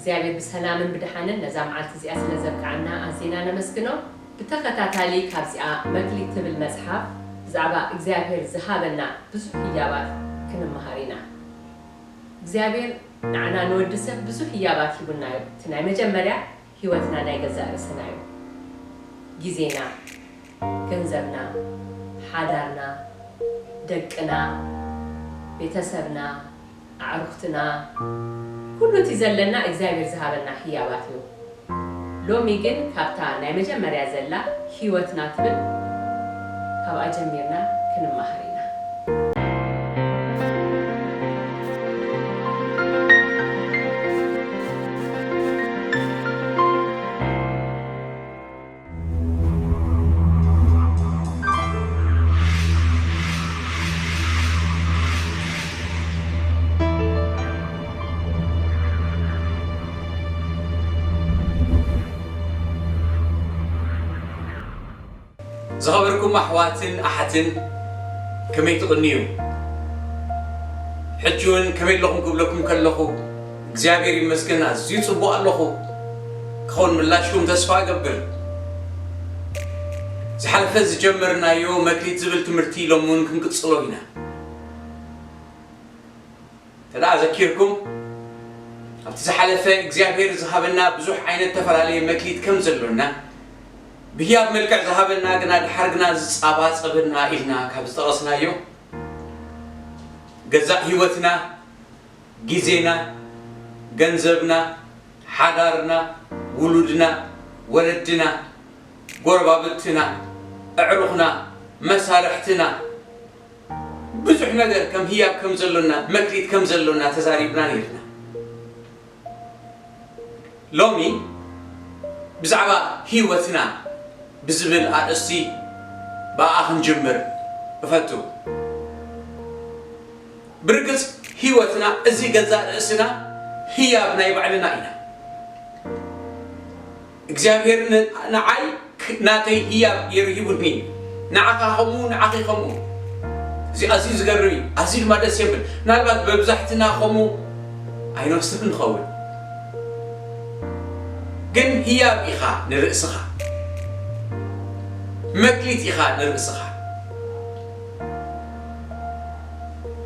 እግዚኣብሔር ብሰላምን ብድሓንን ነዛ መዓልቲ እዚኣ ስለ ዘብቅዓና ኣዚና ነመስግኖ። ብተኸታታሊ ካብዚኣ መክሊት ትብል መጽሓፍ ብዛዕባ እግዚኣብሔር ዝሃበና ብዙሕ ህያባት ክንመሃር ኢና። እግዚኣብሔር ንዓና ንወዲ ሰብ ብዙሕ ህያባት ሂቡና እዩ። እቲ ናይ መጀመርያ ህይወትና ናይ ገዛእ ርእስና እዩ። ግዜና፣ ገንዘብና፣ ሓዳርና፣ ደቅና፣ ቤተሰብና፣ ኣዕሩኽትና፣ ኩሉ እቲ ዘለና እግዚኣብሔር ዝሃበና ህያባት እዩ። ሎሚ ግን ካብታ ናይ መጀመርያ ዘላ ህይወትና ትብል ካብኣ ጀሚርና ክንመሃር ኢና። ዝኸበርኩም ኣሕዋትን ኣሓትን ከመይ ትቕንዩ? ሕጂ እውን ከመይ ኣለኹም ክብለኩም ከለኹ እግዚኣብሔር ይመስገን ኣዝዩ ጽቡቕ ኣለኹ። ክኸውን ምላሽኩም ተስፋ እገብር። ዝሓለፈ ዝጀመርናዮ መክሊት ዝብል ትምህርቲ ሎሚ እውን ክንቅጽሎ ኢና። ተደኣ ዘኪርኩም ኣብቲ ዝሓለፈ እግዚኣብሔር ዝሃበና ብዙሕ ዓይነት ተፈላለየ መክሊት ከም ዘሎና ብህያብ መልክዕ ዝሃበና ግና ድሓር ግና ዝጻባጸበና ኢልና ካብ ዝጠቐስናዮ ገዛእ ህይወትና፣ ግዜና፣ ገንዘብና፣ ሓዳርና፣ ውሉድና፣ ወለድና፣ ጎረባብትና፣ ኣዕሩኽና፣ መሳርሕትና ብዙሕ ነገር ከም ህያብ ከም ዘሎና መክሊት ከም ዘሎና ተዛሪብና ነይርና። ሎሚ ብዛዕባ ህይወትና ብዝብል ኣርእስቲ ብኣኣ ክንጅምር እፈቱ። ብርግጽ ህይወትና እዚ ገዛእ ርእስና ህያብ ናይ ባዕልና ኢና። እግዚኣብሔር ን- ንዓይ ክ- ናተይ ህያብ ገይሩ ሂቡኒ። ንዓኻ ከምኡ፣ ንዓኺ ከምኡ። እዚ ኣዝዩ ዝገርም እዩ። ኣዝዩ ድማ ደስ የብል። ምናልባት በብዛሕትና ከምኡ ኣይንወስድን ንኸውን። ግን ህያብ ኢኻ ንርእስኻ። መክሊት ኢኻ ንርእስኻ።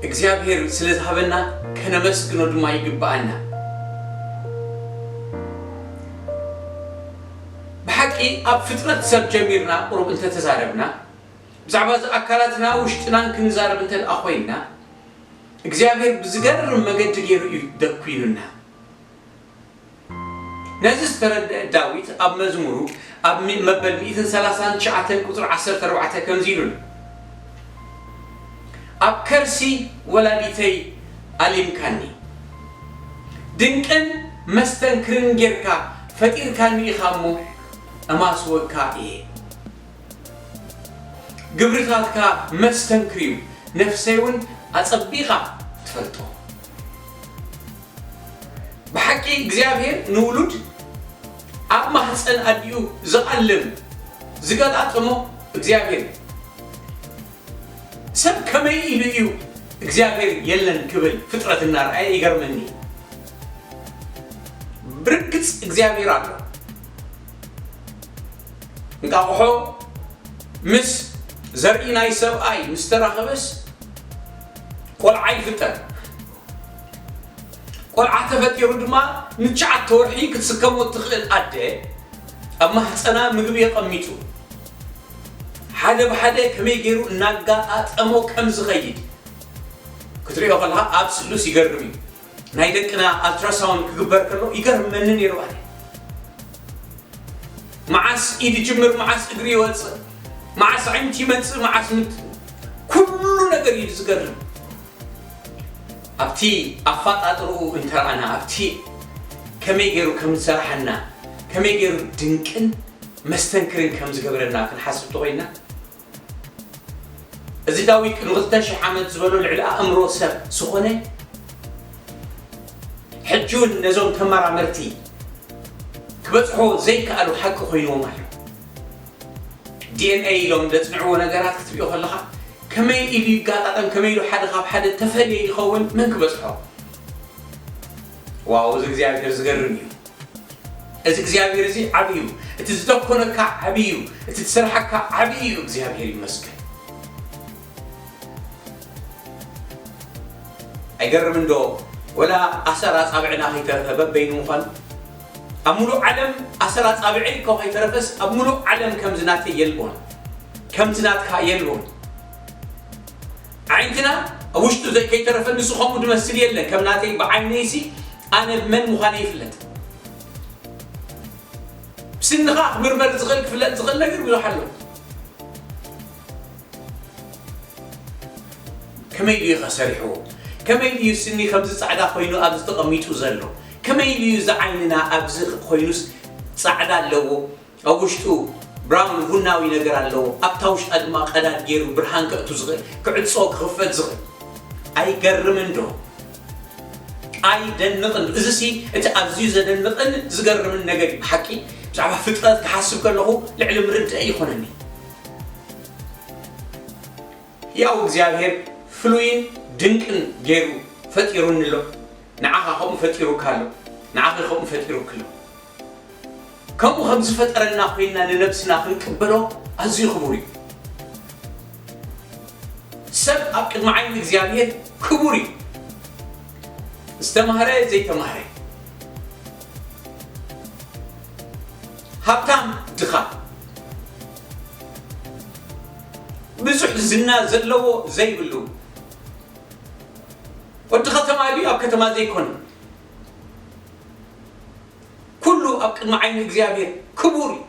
እግዚኣብሔር ስለ ዝሃበና ከነመስግኖ ድማ ይግብኣና። ብሓቂ ኣብ ፍጥረት ሰብ ጀሚርና ቁሩብ እንተተዛረብና ብዛዕባ እዚ ኣካላትና ውሽጥናን ክንዛረብ እንተ ደኣ ኮይንና እግዚኣብሔር ብዝገርም መገዲ ገይሩ እዩ ደኲኑና። ነዚ ዝተረድአ ዳዊት ኣብ መዝሙሩ ኣብ ሚ- መበል ሚእትን ሰላሳን ትሽዓተን ቁጽሪ ዓሰርተ ኣርባዕተ ከምዚ ኢሉ ኣሎ፣ ኣብ ከርሲ ወላዲተይ ኣሊምካኒ፣ ድንቅን መስተንክርን ጌርካ ፈጢርካኒ ኢኻ እሞ እማስወካ እየ። ግብርታትካ መስተንክር እዩ፣ ነፍሰይ እውን ኣጸቢቓ ትፈልጦ። ብሓቂ እግዚኣብሔር ንውሉድ ኣብ ማህፀን ኣዲኡ ዝኣልም ዝገጣጠሞ እግዚኣብሔር እዩ። ሰብ ከመይ ኢሉ እዩ እግዚኣብሔር የለን ክብል ፍጥረት እናረኣየ ይገርመኒ። ብርግፅ እግዚኣብሔር ኣሎ። እንቃቑሖ ምስ ዘርኢ ናይ ሰብኣይ ምስ ተራኸበስ ቆልዓ ይፍጠር። ቆልዓ ተፈጢሩ ድማ ንትሽዓተ ወርሒ ክትስከሞ እትኽእል ኣደ ኣብ ማህፀና ምግቢ የቐሚጡ ሓደ ብሓደ ከመይ ገይሩ እናጋጣጠሞ ከም ዝኸይድ ክትሪኦ ከለኻ ኣብ ስሉስ ይገርም እዩ። ናይ ደቅና ኣልትራሳውንድ ክግበር ከሎ ይገርመኒ ነይሩ ኣነ። መዓስ ኢድ ይጅምር፣ መዓስ እግሪ ይወፅእ፣ መዓስ ኣዒንቲ ይመፅእ፣ መዓስ ምት ኩሉ ነገር እዩ ዝገርም። ኣብቲ ኣፋጣጥርኡ እንተረኣና ኣብቲ ከመይ ገይሩ ከም ዝሰርሓና ከመይ ገይሩ ድንቅን መስተንክርን ከም ዝገብረና ክንሓስብ ተኮይንና እዚ ዳዊት ቅድሚ ክልተ ሽሕ ዓመት ዝበሎ ልዕሊ ኣእምሮ ሰብ ዝኾነ ሕጂ እውን ነዞም ተመራመርቲ ክበፅሖ ዘይከኣሉ ሓቂ ኮይንዎም ኣሎ። ዲኤንኤ ኢሎም ዘፅንዕዎ ነገራት ክትሪኦ ከለኻ ከመይ ኢሉ ይጋጣጠም፣ ከመይ ኢሉ ሓደ ካብ ሓደ ተፈልየ ይኸውን፣ መን ክበፅሖ? ዋው፣ እዚ እግዚኣብሔር ዝገርም እዩ። እዚ እግዚኣብሔር እዚ ዓብዪ እዩ። እቲ ዝደኮነካ ዓብዪ እዩ። እቲ ዝሰርሓካ ዓብዪ እዩ። እግዚኣብሔር ይመስገን። ኣይገርምን ዶ? ወላ ኣሰር ኣጻብዕና ከይተረፈ በበይኑ ምዃኑ። ኣብ ሙሉእ ዓለም ኣሰር ኣጻብዐይ እኮ ከይተረፈስ ኣብ ሙሉእ ዓለም ከምዚ ናተይ የልቦን። ከምዚ ናትካ የልቦን። ዓይንትና ኣብ ውሽጡ ዘይ-፣ ከይተረፈ ንሱ ከምኡ ዝመስል የለን። ከም ናተይ ብዓይነይሲ ኣነ መን ምዃነ ይፍለጥ። ስንኻ ክምርመር ዝኽእል ክፍለጥ ዝኽእል ነገር ብዙሕ ኣሎ። ከመይ ድዩ ኸ ሰሪሕዎ? ከመይ ድዩ ስኒ ከምዚ ጻዕዳ ኮይኑ ኣብዚ ተቐሚጡ ዘሎ? ከመይ ድዩ እዚ ዓይንና ኣብዚ ኮይኑስ ጻዕዳ ኣለዎ? ኣብ ውሽጡ ብራውን ቡናዊ ነገር ኣለዎ። ኣብታ ውሽጣ ድማ ቀዳድ ገይሩ ብርሃን ከእቱ ዝኽእል፣ ክዕጾ ክኽፈት ዝኽእል። ኣይገርምን ዶ? ኣይደንቕን ዶ? እዚሲ እቲ ኣዝዩ ዘደንቕን ዝገርምን ነገር እዩ። ብሓቂ ብዛዕባ ፍጥረት ክሓስብ ከለኹ ልዕሊ ምርዳእ ይኾነኒ። ያው እግዚኣብሔር ፍሉይን ድንቅን ገይሩ ፈጢሩኒ ኣሎ። ንዓኻ ከምኡ ፈጢሩካ ኣሎ። ንዓኺ ከምኡ ፈጢሩኪ ኣሎ። ከምኡ ከም ዝፈጠረና ኮይንና ንነብስና ክንቅበሎ ኣዝዩ ክቡር እዩ። ሰብ ኣብ ቅድሚ ዓይኒ እግዚኣብሔር ክቡር እዩ። ዝተማህረ ዘይተማህረ፣ ሃብታም ድኻ፣ ብዙሕ ዝና ዘለዎ ዘይብሉ፣ ወዲ ከተማ ድዩ ኣብ ከተማ ዘይኮነ፣ ኩሉ ኣብ ቅድሚ ዓይኒ እግዚኣብሔር ክቡር እዩ።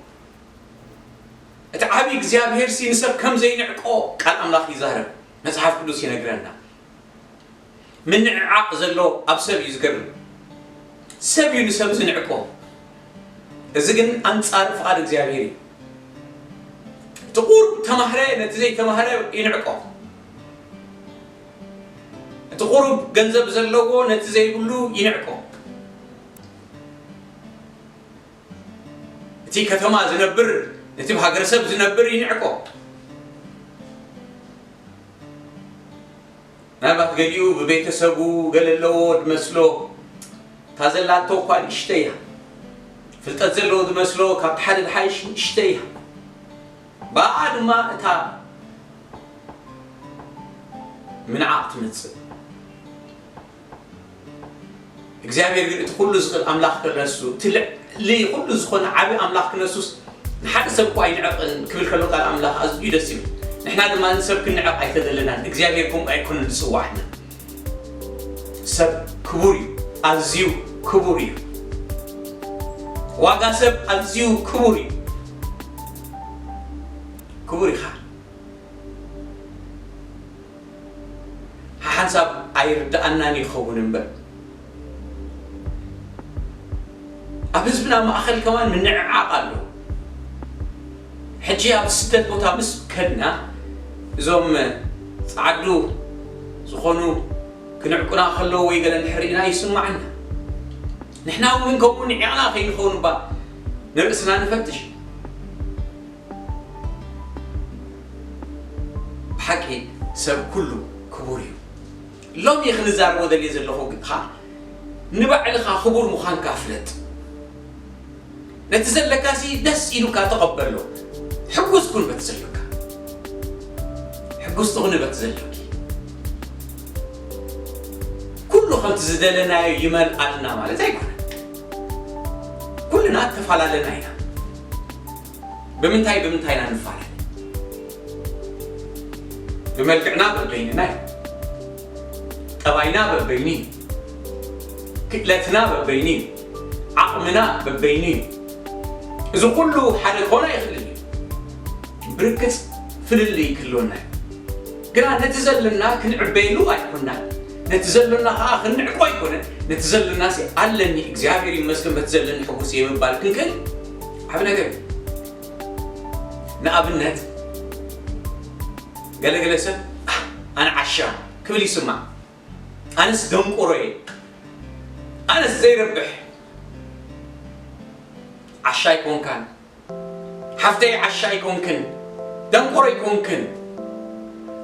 እቲ ዓቢ እግዚኣብሔር ሲ ንሰብ ከም ዘይንዕቆ ቃል ኣምላኽ ይዛረብ፣ መጽሓፍ ቅዱስ ይነግረና። ምንዕዓቕ ዘሎ ኣብ ሰብ እዩ ዝገርም። ሰብ እዩ ንሰብ ዝንዕቆ። እዚ ግን ኣንጻር ፍቓድ እግዚኣብሔር እዩ። እቲ ቁሩብ ተማህረ ነቲ ዘይተማህረ ይንዕቆ። እቲ ቁሩብ ገንዘብ ዘለዎ ነቲ ዘይብሉ ይንዕቆ። እቲ ከተማ ዝነብር ነቲ ሃገረሰብ ዝነብር ይንዕቆ። ምናልባት ገሊኡ ብቤተሰቡ ገለ ኣለዎ ድመስሎ፣ እታ ዘላቶ እኳ ንእሽተይ እያ። ፍልጠት ዘለዎ ድመስሎ፣ ካብቲ ሓደ ዝሓይሽ ንእሽተይ እያ። ብኣኣ ድማ እታ ምንዓቕ ትመጽእ። እግዚኣብሔር ግን እቲ ኩሉ ዝኽእል ኣምላኽ ክነሱ፣ እቲ ልዕሊ ኩሉ ዝኾነ ዓቢ ኣምላኽ ክነሱስ ንሓደ ሰብ እኳ ኣይንዕቕን ክብል ከሎ ቃል ኣምላኽ ኣዝዩ ደስ ይብል። ንሕና ድማ ንሰብ ክንንዕቕ ኣይተደለናን። እግዚኣብሔር ከምኡ ኣይኮነን ዝጽዋዕና። ሰብ ክቡር እዩ፣ ኣዝዩ ክቡር እዩ። ዋጋ ሰብ ኣዝዩ ክቡር እዩ። ክቡር ኢኻ። ሓንሳብ ኣይርድኣናን ይኸውን እምበር፣ ኣብ ህዝብና ማእኸል ከማን ምንዕዓቕ ኣሎ። ሕጂ ኣብ ስደት ቦታ ምስ ከድና፣ እዞም ጻዕዱ ዝኾኑ ክንዕቁና ከለዉ ወይ ገለ እንድሕር ርኢና ይስማዓና። ንሕና እውን ከምኡ ንዒቕና ከይንኸውን እባ ንርእስና ንፈትሽ። ብሓቂ ሰብ ኩሉ ክቡር እዩ። ሎሚ ክንዛረቦ ደልየ ዘለኹ ግን ኸኣ ንባዕልኻ ክቡር ምዃንካ ፍለጥ። ነቲ ዘለካሲ ደስ ኢሉካ ተቐበሎ። ሕጉስ ኩን በቲ ዘለካ። ሕጉስ ትኹኒ በቲ ዘለኪ። ኩሉ ከምቲ ዝደለናዮ ይመልኣልና ማለት ኣይኮነን። ኩልና እተፈላለና ኢና። ብምንታይ ብምንታይ ኢና ንፈላለ? ብመልክዕና በበይንና እዩ። ጠባይና በበይኑ እዩ። ክእለትና በበይኑ እዩ። ዓቕምና በበይኑ እዩ። እዚ ኩሉ ሓደ ክኾን ኣይኽእልን እዩ። ብርግጽ ፍልልይ ክህልወና እዩ። ግና ነቲ ዘለና ክንዕበየሉ ኣይኮንና። ነቲ ዘለና ኸዓ ክንዕቆ ኣይኮነን። ነቲ ዘለናሲ ኣለኒ፣ እግዚኣብሔር ይመስገን በቲ ዘለኒ ሕጉስ እየ ምባል ክንክእል ዓቢ ነገር እዩ። ንኣብነት፣ ገለገለ ሰብ፣ "ኣህ፣ ኣነ ዓሻ" ክብል ይስማዕ። "ኣነስ ደንቆሮ እየ፣ ኣነስ ዘይረብሕ" ዓሻ ኣይኮንካን። ሓፍተይ ዓሻ ኣይኮንክን፣ ደንቆሮ ኣይኮንክን።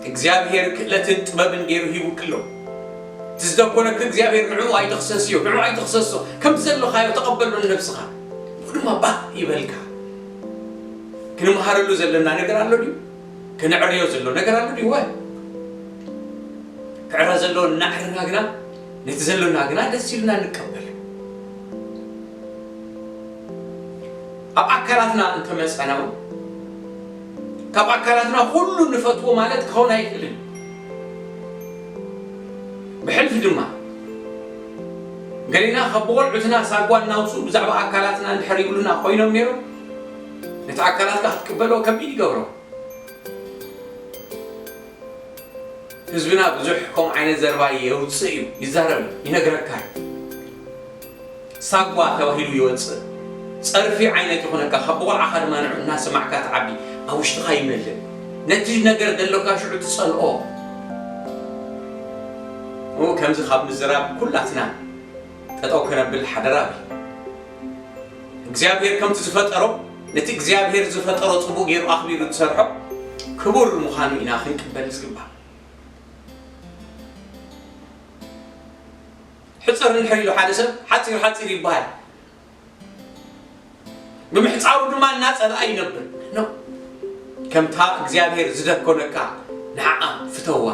እግዚኣብሔር ክእለትን ጥበብን ገይሩ ሂቡኪ ኣሎ። እቲ ዝደኮነኪ እግዚኣብሔር ንዕኡ ኣይትኽሰስዮ፣ ንዕኡ ኣይትኽሰሶ። ከምቲ ዘለኻዮ ተቐበሎ ንነብስኻ። ድማ ባህ ይበልካ። ክንመሃረሉ ዘለና ነገር ኣሎ ድዩ? ክነዕርዮ ዘሎ ነገር ኣሎ ድዩ? ወ ክዕረ ዘለዎ እናዕርና ግና፣ ነቲ ዘሎና ግና ደስ ኢሉና ንቀበል። ኣብ ኣካላትና እንተመጸና እውን፣ ካብ ኣካላትና ኩሉ ንፈትዎ ማለት ክኸውን ኣይክእልን። ብሕልፊ ድማ፣ ገሊና ካብ ብቖልዑትና ሳጓ እናውፅኡ ብዛዕባ ኣካላትና እንድሕር ይብሉና ኮይኖም ነይሮም፣ ነቲ ኣካላትካ ክትቅበሎ ከቢድ ይገብሮ። ህዝብና ብዙሕ ከምኡ ዓይነት ዘረባ የውፅእ እዩ፣ ይዛረብ እዩ፣ ይነግረካ እዩ። ሳጓ ተባሂሉ ይወፅእ። ፀርፊ ዓይነት ይኾነካ፣ ካብ ብቆልዓኻ ድማ ንዑ እናሰማዕካ ትዓቢ፣ ኣብ ውሽጥኻ ይመልእ። ነቲ ነገር ደሎካ ሽዑ ትፀልኦ። እሞ ከምዚ ካብ ምዝራብ ኩላትና ጠጠው ከነብል ሓደራ እብል። እግዚኣብሔር ከምቲ ዝፈጠሮ፣ ነቲ እግዚኣብሔር ዝፈጠሮ ጽቡቕ ገይሩ ኣኽቢሩ ዝሰርሖ ክቡር ምዃኑ ኢና ክንቅበል ዝግባእ። ሕጽር እንድሕር ኢሉ ሓደ ሰብ፣ ሓጺር ሓጺር ይበሃል። ብምሕጻሩ ድማ እናጸልኣ ይነብር። ኖ። ከምታ እግዚኣብሔር ዝደኮነካ ንዓኣ ፍተዋ፣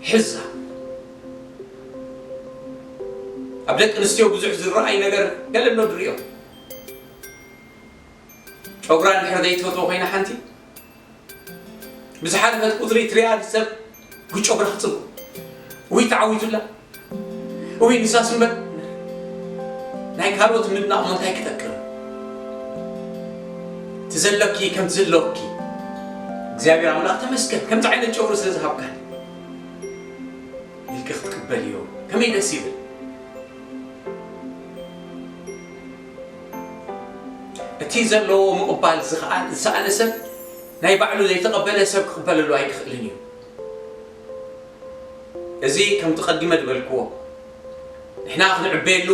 ሕዛ። ኣብ ደቂ ኣንስትዮ ብዙሕ ዝረኣይ ነገር ገለ ኣሎ ንርእዮ። ጨጉራ እንድሕር ዘይትፈትዎ ኮይና ሓንቲ፣ ብዝሓለፈት ቁጽሪ ትሪኣ ሰብ፣ "ጉድ ጨጉራ ክጽብቕ፣ ውይ ተዓዊቱላ፣ ውይ ንሳስ እምበር፣ ናይ ካልኦት ምድናቕ እሞ እንታይ ክጠቅም? እቲ ዘሎኪ ከምቲ ዘሎኪ፣ እግዚኣብሔር ኣምላኽ ተመስገን፣ ከምዚ ዓይነት ጨጉሪ ስለ ዝሃብካኒ" ኢልኪ ክትቅበልዮ ከመይ ደስ ይብል። እቲ ዘለዎ ምቕባል ዝኸኣ-፣ ዝሰኣነ ሰብ፣ ናይ ባዕሉ ዘይተቐበለ ሰብ ክቕበለሉ ኣይክኽእልን እዩ። እዚ ከምቲ ቀዲመ ዝበልክዎ፣ ንሕና ክንዕበየሉ፣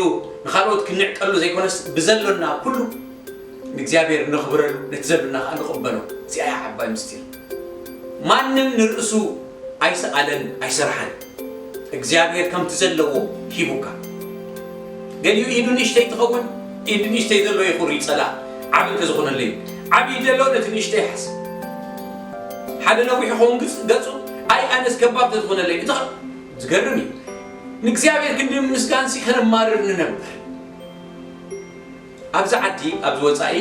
ንኻልኦት ክንዕቀሉ ዘይኮነስ፣ ብዘሎና ኩሉ ንእግዚኣብሔር ነኽብረሉ፣ ነቲ ዘሎና ኸኣ ንቕበሎ። እዚኣ እያ ዓባይ ምስጢር። ማንም ንርእሱ ኣይሰኣለን ኣይሰርሓን። እግዚኣብሔር ከምቲ ዘለዎ ሂቡካ። ገሊኡ ኢዱ ንእሽተይ ትኸውን፣ ኢድ ንእሽተይ ዘሎ ይኹር ይጸላእ፣ ዓቢ እንተዝኾነለይ። ዓቢ ኢድ ዘለዎ ነቲ ንእሽተይ ይሓስብ። ሓደ ነዊሕ ይኸውን ግጽ-፣ ገጹ፣ ኣይ ኣነስ ከባድ እንተዝኾነለይ። እቲ ኸ-፣ ዝገርም እዩ። ንእግዚኣብሔር ክንዲ ምስጋንሲ ከነማርር ንነብር። ኣብዚ ዓዲ፣ ኣብዚ ወጻኢ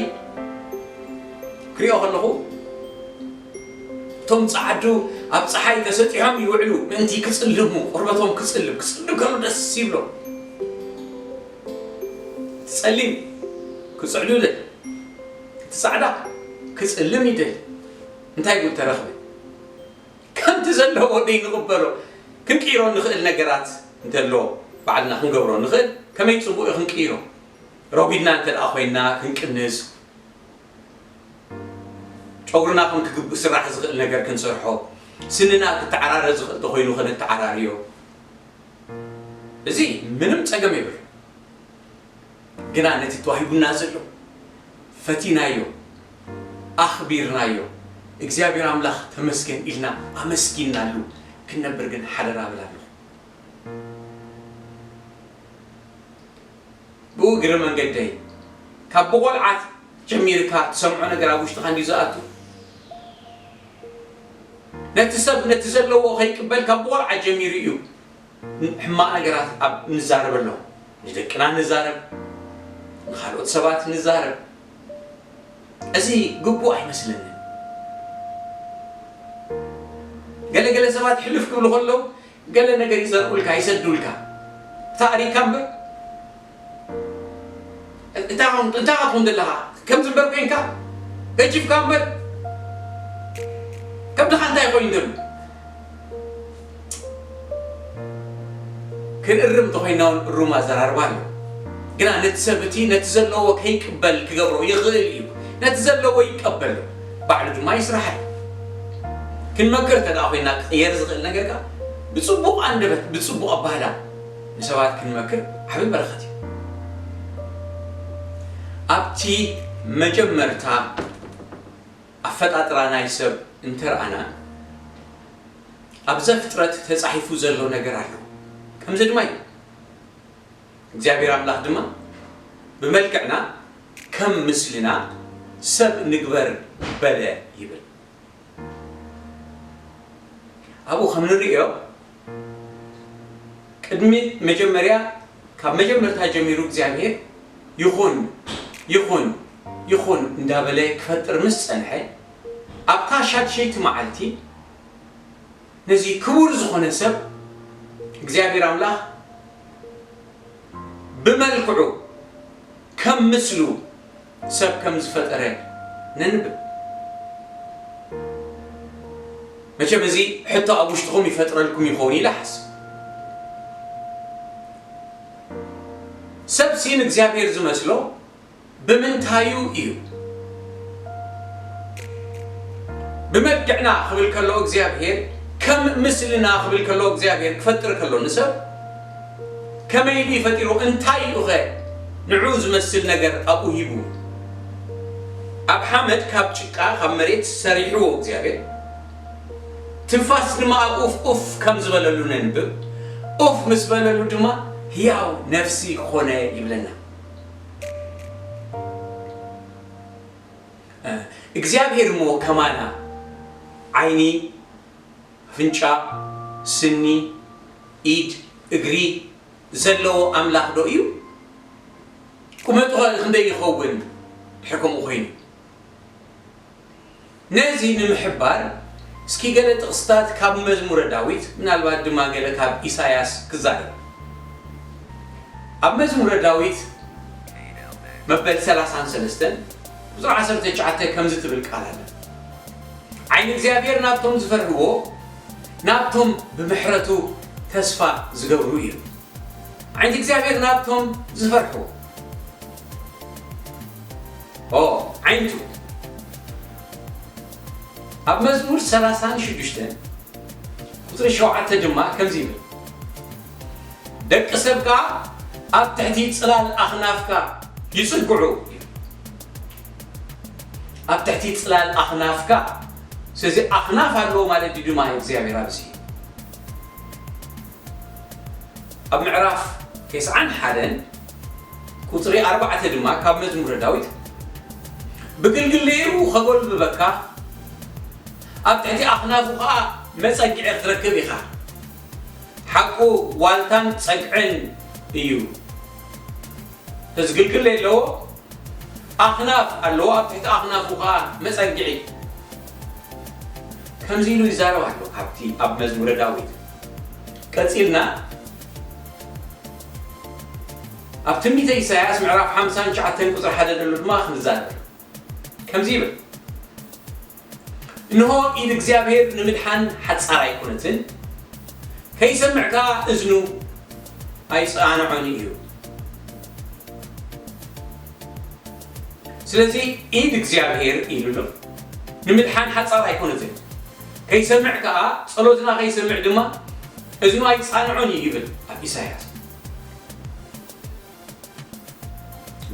ክሪኦ ከለኹ፣ እቶም ጸዓዱ ኣብ ጸሓይ ተሰጢሖም ይውዕሉ፣ ምእንቲ ክጽልሙ፣ ቆርበቶም ክጽልም፣ ክጽልም ከሎ ደስ ይብሎም። እቲ ጸሊም ክጽዕዱ ይደል፣ እቲ ጻዕዳ ክጽልም ይደል። እንታይ ጉድ ተረኽበ? ከምቲ ዘለዎ ደይ ንቕበሎ። ክንቅይሮ ንኽእል ነገራት እንተሎ፣ ባዕልና ክንገብሮ ንኽእል፣ ከመይ ጽቡቕ እዩ ክንቅይሮ። ረጒድና እንተ ደኣ ኮይንና ክንቅንስ፣ ጨጉርና ከም ክግብእ ስራሕ ዝኽእል ነገር ክንሰርሖ፣ ስንና ክተዓራረ ዝኽእል ተኾይኑ ከነተዓራርዮ፣ እዚ ምንም ጸገም የብሉን። ግና ነቲ ተዋሂቡና ዘሎ ፈቲናዮ፣ ኣኽቢርናዮ፣ እግዚኣብሔር ኣምላኽ ተመስገን ኢልና ኣመስጊንናሉ ክንነብር ግን ሓደራ እብል ኣለኹ። ብኡ እግረ መንገደይ፣ ካብ ብቖልዓት ጀሚርካ ትሰምዖ ነገር ኣብ ውሽጥኻ እንድዩ ዝኣቱ። ነቲ ሰብ ነቲ ዘለዎ ከይቅበል ካብ ብቖልዓት ጀሚሩ እዩ ሕማቕ ነገራት ኣብ ንዛረበሎም። ንደቅና ንዛረብ፣ ንኻልኦት ሰባት ንዛረብ። እዚ ግቡእ ኣይመስለንን። ገለ ገለ ሰባት ሕልፍ ክብሉ ከለዉ ገለ ነገር ይዘርኡልካ፣ ይሰዱልካ። እታ ኣሪካ እምበር፣ እታ ኹን-፣ እንታይ ክትኹን ዘለኻ? ከምዚ እምበር ኮይንካ፣ ገጅፍካ እምበር፣ ከብድኻ እንታይ ኮይኑ ዘሎ? ክንእርም እንተኾይንና እውን እሩም ኣዘራርባ ኣሎ። ግና ነቲ ሰብ እቲ ነቲ ዘለዎ ከይቅበል ክገብሮ ይኽእል እዩ። ነቲ ዘለዎ ይቀበል፣ ባዕሉ ድማ ይስራሓሉ። ክንመክር እንተ ደኣ ኮይንና ክቕየር ዝኽእል ነገር ከኣ ብጽቡቕ ኣንደበት፣ ብጽቡቕ ኣባህላ ንሰባት ክንመክር ዓቢ በረኸት እዩ። ኣብቲ መጀመርታ ኣፈጣጥራ ናይ ሰብ እንተ ረኣና፣ ኣብ ዘፍጥረት ተጻሒፉ ዘሎ ነገር ኣሎ። ከምዚ ድማ እዩ። እግዚኣብሔር ኣምላኽ ድማ ብመልክዕና ከም ምስልና ሰብ ንግበር በለ ይብል። ኣብኡ ከም ንርእዮ ቅድሚ መጀመርያ ካብ መጀመርታ ጀሚሩ እግዚኣብሔር ይኹን ይኹን ይኹን እንዳበለ ክፈጥር ምስ ጸንሐ ኣብታ ሻድሸይቲ መዓልቲ ነዚ ክቡር ዝኾነ ሰብ እግዚኣብሔር ኣምላኽ ብመልክዑ ከም ምስሉ ሰብ ከም ዝፈጠረ ነንብብ። መቸም እዚ ሕቶ ኣብ ውሽጥኹም ይፈጥረልኩም ይኸውን ኢለ ሓስብ። ሰብ ሲን እግዚኣብሔር ዝመስሎ ብምንታዩ እዩ? ብመልክዕና ክብል ከሎ እግዚኣብሔር ከም ምስልና ክብል ከሎ እግዚኣብሔር ክፈጥር ከሎ ንሰብ ከመይ ድዩ ፈጢሩ እንታይ እዩ ኸ ንዑ ዝመስል ነገር ኣብኡ ሂቡ? ኣብ ሓመድ ካብ ጭቃ ካብ መሬት ሰሪሕዎ እግዚኣብሔር ትንፋስ ድማ ኣብ ኡፍ ኡፍ ከም ዝበለሉ ነንብብ። ኡፍ ምስ በለሉ ድማ ህያው ነፍሲ ኮነ ይብለና። እግዚኣብሔር እሞ ከማና ዓይኒ፣ ኣፍንጫ፣ ስኒ፣ ኢድ፣ እግሪ ዘለዎ ኣምላኽ ዶ እዩ? ቁመቱ ኸ ክንደይ ይኸውን ድሕር ከምኡ ኮይኑ? ነዚ ንምሕባር እስኪ ገለ ጥቕስታት ካብ መዝሙረ ዳዊት ምናልባት ድማ ገለ ካብ ኢሳያስ ክዛረብ። ኣብ መዝሙረ ዳዊት መበል ሰላሳን ሰለስተን ቁፅሪ ዓሰርተ ትሽዓተ ከምዚ ትብል ቃል ኣለ። ዓይኒ እግዚኣብሔር ናብቶም ዝፈርህዎ ናብቶም ብምሕረቱ ተስፋ ዝገብሩ እዩ። ዓይኒ እግዚኣብሔር ናብቶም ዝፈርሕዎ ኦ ዓይንቱ ኣብ መዝሙር ሰላሳን ሽዱሽተን ቁፅሪ ሸውዓተ ድማ ከምዚ ይብል። ደቂ ሰብ ከዓ ኣብ ትሕቲ ፅላል ኣኽናፍካ ይፅግዑ። ኣብ ትሕቲ ፅላል ኣኽናፍካ ስለዚ ኣኽናፍ ኣለዎ ማለት ድዩ ድማ እግዚኣብሔር ኣብዚ ኣብ ምዕራፍ ተስዓን ሓደን ቁፅሪ ኣርባዕተ ድማ ካብ መዝሙረ ዳዊት ብግልግሌኡ ከጎልብበካ ኣብ ትሕቲ ኣኽናፉ ከዓ መፀግዒ ክትረክብ ኢኻ። ሓቁ ዋልታን ፀግዕን እዩ። እዚ ግልግሌ ኣለዎ ኣኽናፍ ኣለዎ ኣብ ትሕቲ ኣኽናፉ ከዓ መፀግዒ። ከምዚ ኢሉ ይዛረብ ኣሎ ካብቲ ኣብ መዝሙረ ዳዊት ቀፂልና ኣብ ትንቢተ ኢሳያስ ምዕራፍ ሓምሳን ትሽዓተን ቁፅሪ ሓደ ዘሎ ድማ ክንዛረብ ከምዚ ይብል። እንሆ ኢድ እግዚኣብሔር ንምድሓን ሓጻር ኣይኮነትን፣ ከይሰምዕ ከኣ እዝኑ ኣይጸናንዖን እዩ። ስለዚ ኢድ እግዚኣብሔር ኢሉ ኣሎ ንምድሓን ሓጻር ኣይኮነትን፣ ከይሰምዕ ከኣ ጸሎትና ከይሰምዕ ድማ እዝኑ ኣይጻንዖን እዩ ይብል ኣብ ኢሳያስ።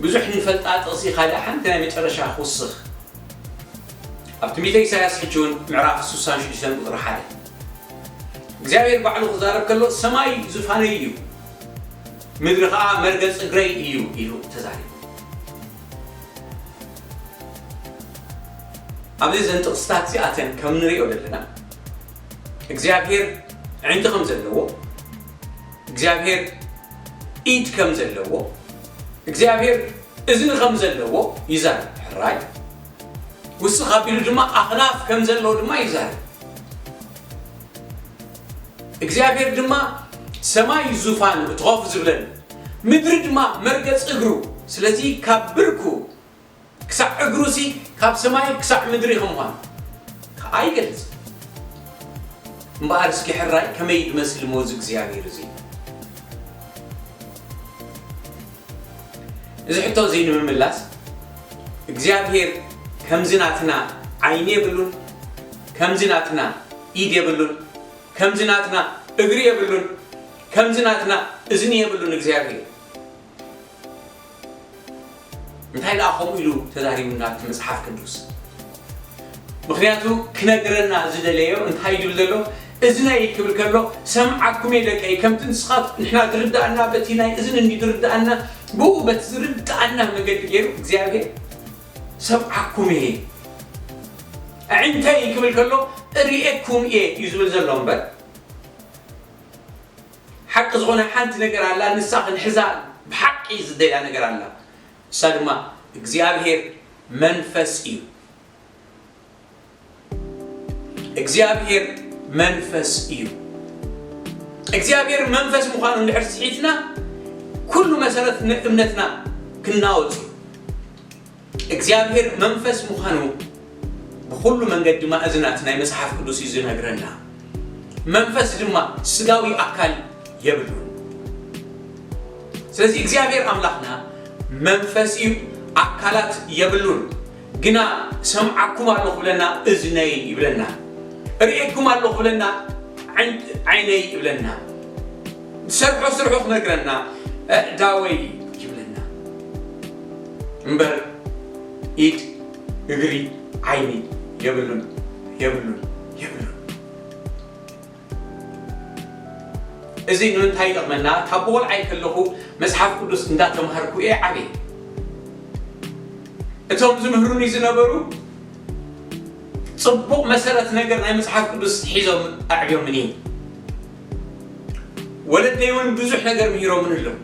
ብዙሕ ንፈልጣ ጥቕሲ ካልእ ሓንቲ ናይ መጨረሻ ክውስኽ ኣብ ትንቢተ ኢሳያስ ሕጂ እውን ምዕራፍ ስሳን ሽዱሽተን ቁፅሪ ሓደ እግዚኣብሔር ባዕሉ ክዛረብ ከሎ ሰማይ ዙፋነይ እዩ ምድሪ ከዓ መርገፅ እግረይ እዩ ኢሉ ተዛሪቡ። ኣብዚ ዘን ጥቕስታት እዚኣተን ከም ንሪኦ ዘለና እግዚኣብሔር ዕንቲ ከም ዘለዎ እግዚኣብሔር ኢድ ከም ዘለዎ እግዚኣብሔር እዝኒ ከም ዘለዎ ይዛረብ ሕራይ ውስኽ ኣቢሉ ድማ ኣኽናፍ ከም ዘለዎ ድማ ይዛረብ እግዚኣብሔር ድማ ሰማይ ዙፋን እቲ ኮፍ ዝብለሉ ምድሪ ድማ መርገፅ እግሩ ስለዚ ካብ ብርኩ ክሳዕ እግሩሲ ካብ ሰማይ ክሳዕ ምድሪ ከም ምዃኑ ከዓ ይገልጽ። እምበኣር እስኪ ሕራይ ከመይ ዝመስል ሞዝ እግዚኣብሔር እዚ? እዚ ሕቶ እዚ ንምምላስ እግዚኣብሔር ከምዚ ናትና ዓይኒ የብሉን፣ ከምዚ ናትና ኢድ የብሉን፣ ከምዚ ናትና እግሪ የብሉን፣ ከምዚ ናትና እዝኒ የብሉን እግዚኣብሔር። እንታይ ደኣ ከምኡ ኢሉ ተዛሪቡና ኣብቲ መጽሓፍ ቅዱስ? ምኽንያቱ ክነግረና ዝደለዮ እንታይ ድብል ዘሎ እዝነይ ክብል ከሎ፣ ሰምዓኩም እየ ደቀይ፣ ከምቲ ንስኻ ንሕና ዝርድኣና በቲ ናይ እዝኒ እንዲ ዝርድኣና፣ ብኡ በቲ ዝርድኣና መገዲ ገይሩ እግዚኣብሔር ሰምዓኩም እየ። ኣዒንተይ ክብል ከሎ፣ እርእየኩም እየ እዩ ዝብል ዘሎ እምበር፣ ሓቂ ዝኾነ ሓንቲ ነገር ኣላ፣ ንሳ ክንሕዛ ብሓቂ ዝደልያ ነገር ኣላ። ንሳ ድማ እግዚኣብሔር መንፈስ እዩ። እግዚኣብሔር መንፈስ እዩ። እግዚኣብሔር መንፈስ ምዃኑ እንድሕር ስሒትና፣ ኩሉ መሰረት እምነትና ክናወጽ እዩ። እግዚኣብሔር መንፈስ ምዃኑ ብኹሉ መንገዲ ማእዝናት ናይ መጽሓፍ ቅዱስ እዩ ዝነግረና። መንፈስ ድማ ስጋዊ ኣካል የብሉን። ስለዚ እግዚኣብሔር ኣምላኽና መንፈስ እዩ፣ ኣካላት የብሉን። ግና ሰምዓኩም ኣለኹ ብለና፣ እዝነይ ይብለና። ርእየኩም ኣለኹ ብለና፣ ዓይን-፣ ዓይነይ ይብለና። ዝሰርሖ ስርሑ ክነግረና፣ ኣእዳወይ ይብለና። እምበር ኢድ፣ እግሪ፣ ዓይኒ የብሉን፣ የብሉን፣ የብሉን። እዚ ንምንታይ ይጠቕመና? ካብ ብቆልዓይ ከለኹ መጽሓፍ ቅዱስ እንዳተምሃርኩ እየ ዓብየ። እቶም ዝምህሩኒ ዝነበሩ ጽቡቕ መሰረት ነገር ናይ መጽሓፍ ቅዱስ ሒዞም ኣዕብዮምኒ። ወለደይ እውን ብዙሕ ነገር ምሂሮምን ኣለዉ።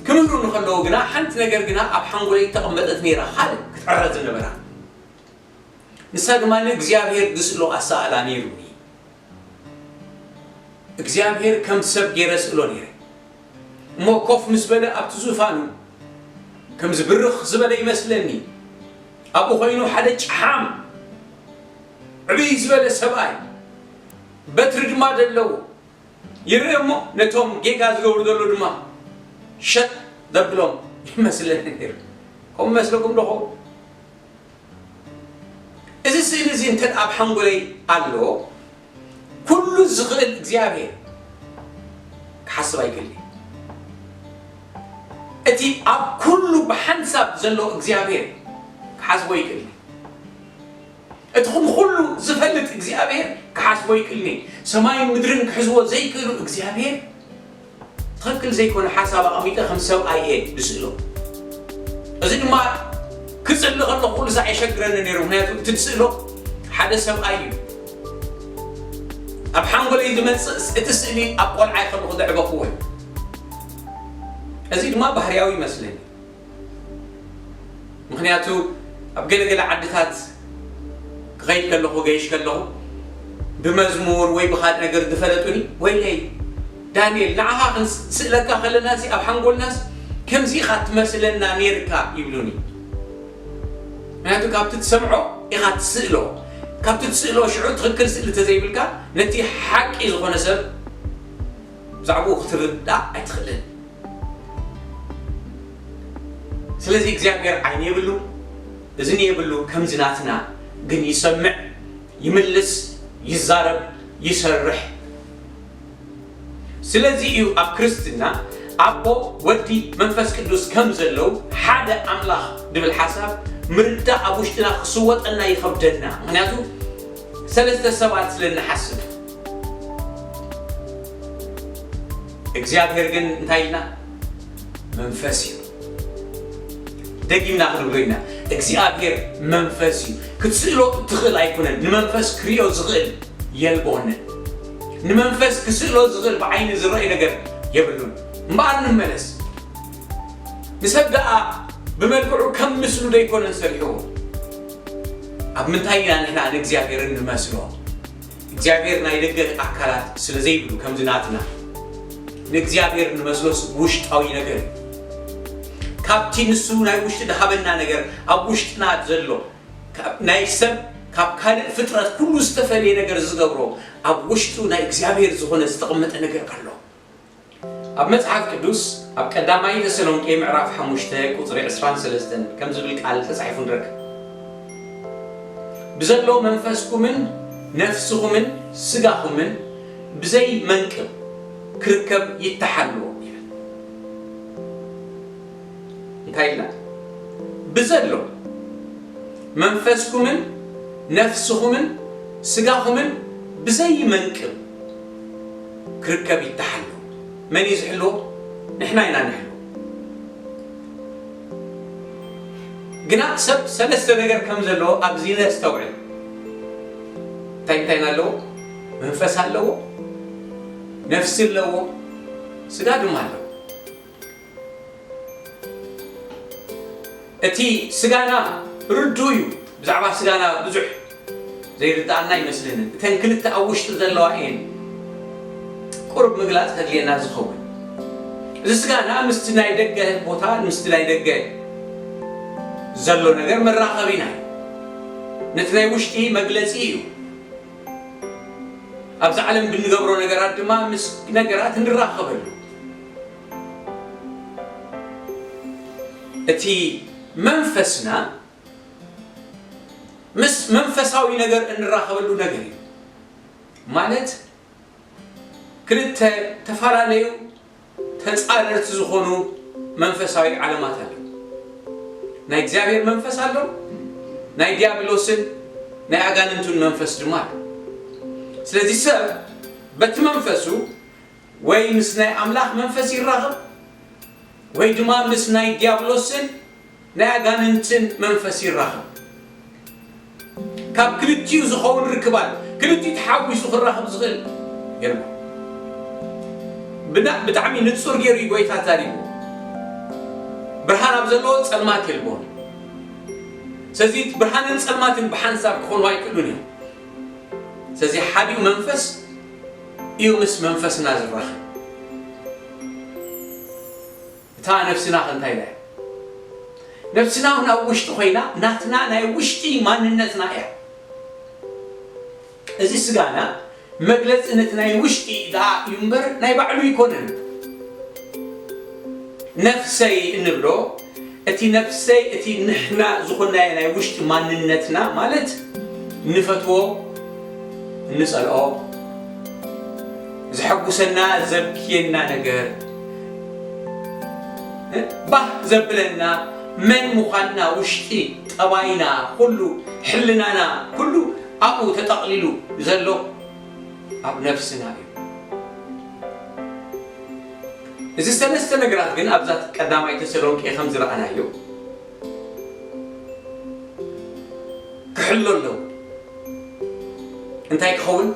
ክምህሩኒ ከለዉ ግና ሓንቲ ነገር ግና ኣብ ሓንጎለይ ተቐመጠት ነይራ፣ ካልእ ክትዕረ ዝነበራ። ንሳ ድማ እግዚኣብሔር ዝስእሎ ኣሰኣእላ ነይሩኒ። እግዚኣብሔር ከም ሰብ ገይረ ስእሎ ነይረ። እሞ ኮፍ ምስ በለ ኣብቲ ዙፋኑ ከም ዝብርኽ ዝበለ ይመስለኒ። ኣብኡ ኮይኑ ሓደ ጨሓም ዕብይ ዝበለ ሰብኣይ፣ በትሪ ድማ ዘለዎ ይርኢ እሞ ነቶም ጌጋ ዝገብሩ ዘሎ ድማ ሸጥ ዘብሎም ይመስለኒ ነይሩ። ከምኡ መስለኩም ዶ ኸውን? እዚ ስእሊ እዚ እንተ ኣብ ሓንጎለይ ኣሎ፣ ኩሉ ዝኽእል እግዚኣብሔር ክሓስብ ኣይክእልን። እቲ ኣብ ኩሉ ብሓንሳብ ዘሎ እግዚኣብሔር ክሓስቦ ይክእልን። እቲ ኩሉ ዝፈልጥ እግዚኣብሔር ክሓስቦ ይክእልን። ሰማይን ምድርን ክሕዝዎ ዘይክእሉ እግዚኣብሔር ትኽክል ዘይኮነ ሓሳብ ኣቐሚጠ ከም ሰብኣይ እየ ዝስእሎ። እዚ ድማ ክጽሊ ከለኹ ኩሉ ሳዕ የሸግረኒ ነይሩ። ምኽንያቱ እቲ ዝስእሎ ሓደ ሰብኣይ እዩ። ኣብ ሓንጎለይ ዝመጽእ እቲ ስእሊ ኣብ ቆልዓይ ከለኹ ዘዕበኽዎ እዩ። እዚ ድማ ባህርያዊ ይመስለኒ። ምኽንያቱ ኣብ ገለገለ ዓድታት ክኸይድ ከለኹ፣ ገይሽ ከለኹ፣ ብመዝሙር ወይ ብኻልእ ነገር ዝፈለጡኒ፣ "ወይለይ ዳንኤል፣ ንዓኻ ክንስእለካ ከለናሲ ኣብ ሓንጎልናስ ከምዚ ኢኻ ትመስለና ነይርካ" ይብሉኒ። ምኽንያቱ ካብቲ ትሰምዖ ኢኻ ትስእሎ። ካብቲ ትስእሎ ሽዑ ትኽክል ስእሊ ተዘይብልካ፣ ነቲ ሓቂ ዝኾነ ሰብ ብዛዕባኡ ክትርዳእ ኣይትኽእልን። ስለዚ እግዚኣብሔር ዓይኒ የብሉ፣ እዝኒ የብሉ፣ ከምዚ ናትና ግን ይሰምዕ፣ ይምልስ፣ ይዛረብ፣ ይሰርሕ። ስለዚ እዩ ኣብ ክርስትና ኣቦ፣ ወዲ፣ መንፈስ ቅዱስ ከም ዘለዉ ሓደ ኣምላኽ ድብል ሓሳብ ምርዳእ ኣብ ውሽጥና ክስወጠና ይኸብደና። ምኽንያቱ ሰለስተ ሰባት ስለ እንሓስብ። እግዚኣብሔር ግን እንታይ ኢልና? መንፈስ እዩ። ደጊምና ክንብሎ ኢና፣ እግዚኣብሔር መንፈስ እዩ። ክትስእሎ እትኽእል ኣይኮነን። ንመንፈስ ክርእዮ ዝኽእል የልቦንን። ንመንፈስ ክስእሎ ዝኽእል ብዓይኒ ዝረኣይ ነገር የብሉን። እምበኣር ንመለስ። ንሰብ ደኣ ብመልክዑ ከም ምስሉ ደይኮነን ሰሪሕዎ። ኣብ ምንታይ ኢና ንሕና ንእግዚኣብሔር እንመስሎ? እግዚኣብሔር ናይ ደገ ኣካላት ስለ ዘይብሉ፣ ከምዚ ናትና ንእግዚኣብሔር እንመስሎስ ውሽጣዊ ነገር እዩ። ካብቲ ንሱ ናይ ውሽጢ ዝሃበና ነገር፣ ኣብ ውሽጥና ዘሎ፣ ካብ ናይ ሰብ፣ ካብ ካልእ ፍጥረት ኩሉ ዝተፈልየ ነገር ዝገብሮ፣ ኣብ ውሽጡ ናይ እግዚኣብሔር ዝኾነ ዝተቐመጠ ነገር ኣሎ። ኣብ መጽሓፍ ቅዱስ፣ ኣብ ቀዳማይ ተሰሎንቄ ምዕራፍ ሓሙሽተ ቁጽሪ ዕስራን ሰለስተን ከም ዝብል ቃል ተጻሒፉ ንረክብ። "ብዘሎ መንፈስኩምን ነፍስኹምን ስጋኹምን ብዘይ መንቅብ ክርከብ ይተሓልዎ" ይብል። እንታይ ኢልና? "ብዘሎ መንፈስኩምን ነፍስኹምን ስጋኹምን ብዘይ መንቅብ ክርከብ ይተሓሎ። መን እዩ ዝሕልዎ? ንሕና ኢና ንሕልዎ። ግና ሰብ ሰለስተ ነገር ከም ዘለዎ ኣብዚ ነስተውዕል። እንታይ እንታይን ኣለዎ? መንፈስ ኣለዎ፣ ነፍሲ ኣለዎ፣ ስጋ ድማ ኣለዎ። እቲ ስጋና ርዱእ እዩ። ብዛዕባ ስጋና ብዙሕ ዘይርድኣና ኣይመስለንን። እተን ክልተ ኣብ ውሽጢ ዘለዋ እየን ቁሩብ ምግላጽ ከድልየና ዝኸውን። እዚ ስጋና ምስቲ ናይ ደገ ቦታ፣ ምስቲ ናይ ደገ ዘሎ ነገር መራኸቢና እዩ። ነቲ ናይ ውሽጢ መግለጺ እዩ። ኣብዚ ዓለም ብንገብሮ ነገራት ድማ ምስ ነገራት ንራኸበሉ። እቲ መንፈስና ምስ መንፈሳዊ ነገር እንራኸበሉ ነገር እዩ። ማለት ክልተ ተፈላለዩ ተጻረርቲ ዝኾኑ መንፈሳዊ ዓለማት ኣለዉ። ናይ እግዚኣብሔር መንፈስ ኣሎ፣ ናይ ዲያብሎስን ናይ ኣጋንንቱን መንፈስ ድማ ኣሎ። ስለዚ ሰብ በቲ መንፈሱ ወይ ምስ ናይ ኣምላኽ መንፈስ ይራኸብ ወይ ድማ ምስ ናይ ዲያብሎስን ናይ ኣጋንንትን መንፈስ ይራኸብ። ካብ ክልቲኡ ዝኸውን ርክብ ኣሎ። ክልቲኡ ተሓዊሱ ክራኸብ ዝኽእል የለን። ብና-፣ ብጣዕሚ ንጹር ገይሩ እዩ ጎይታ ዛሪቡ። ብርሃን ኣብ ዘለዎ ጸልማት የልቦን። ስለዚ ብርሃንን ጸልማትን ብሓንሳብ ክኾኑ ኣይክእሉን እዮም። ስለዚ ሓዲኡ መንፈስ እዩ ምስ መንፈስና ዝራኸብ። እታ ነፍስና ከ እንታይ ኢላ እያ? ነፍስና እውን ኣብ ውሽጢ ኮይና ናትና ናይ ውሽጢ ማንነትና እያ። እዚ ስጋና መግለጺ ነቲ ናይ ውሽጢ ደኣ እዩ እምበር ናይ ባዕሉ ኣይኮነን። ነፍሰይ እንብሎ እቲ ነፍሰይ፣ እቲ ንሕና ዝኾንናዮ ናይ ውሽጢ ማንነትና ማለት ንፈትዎ፣ እንጸልኦ፣ ዘሐጉሰና፣ ዘብክየና ነገር፣ ባህ ዘብለና፣ መን ምዃንና፣ ውሽጢ ጠባይና፣ ኩሉ ሕልናና፣ ኩሉ ኣብኡ ተጠቕሊሉ ዘሎ ኣብ ነፍስና እዩ። እዚ ሰለስተ ነገራት ግን ኣብዛ ቀዳማይ ተሰሎንቄ ከም ዝረኣናዮ ክሕሎ ኣለዎ። እንታይ ክኸውን?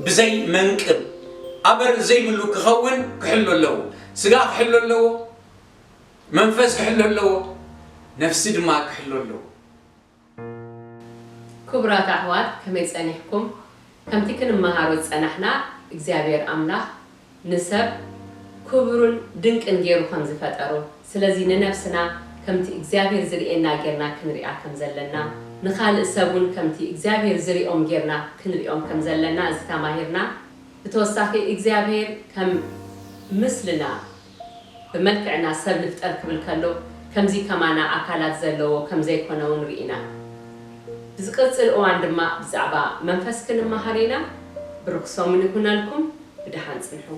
ብዘይ መንቅብ ኣበር ዘይብሉ ክኸውን ክሕሎ ኣለዎ። ስጋ ክሕሎ ኣለዎ፣ መንፈስ ክሕሎ ኣለዎ፣ ነፍሲ ድማ ክሕሎ ኣለዎ። ክቡራት ኣሕዋት፣ ከመይ ጸኒሕኩም? ከምቲ ክንመሃሮ ዝጸናሕና፣ እግዚኣብሔር ኣምላኽ ንሰብ ክቡርን ድንቅን ገይሩ ከም ዝፈጠሮ፣ ስለዚ ንነፍስና ከምቲ እግዚኣብሔር ዝርእየና ጌርና ክንሪኣ ከም ዘለና፣ ንኻልእ ሰብ እውን ከምቲ እግዚኣብሔር ዝርእዮም ጌርና ክንርእዮም ከም ዘለና እዚ ተማሂርና። ብተወሳኺ እግዚኣብሔር ከም ምስልና ብመልክዕና ሰብ ንፍጠር ክብል ከሎ ከምዚ ከማና ኣካላት ዘለዎ ከም ዘይኮነ እውን ርኢና። ብዝቕጽል እዋን ድማ ብዛዕባ መንፈስ ክንመሃር ኢና። ብሩኽ ሰሙን ይኹነልኩም። ብደሓን ጽንሑ።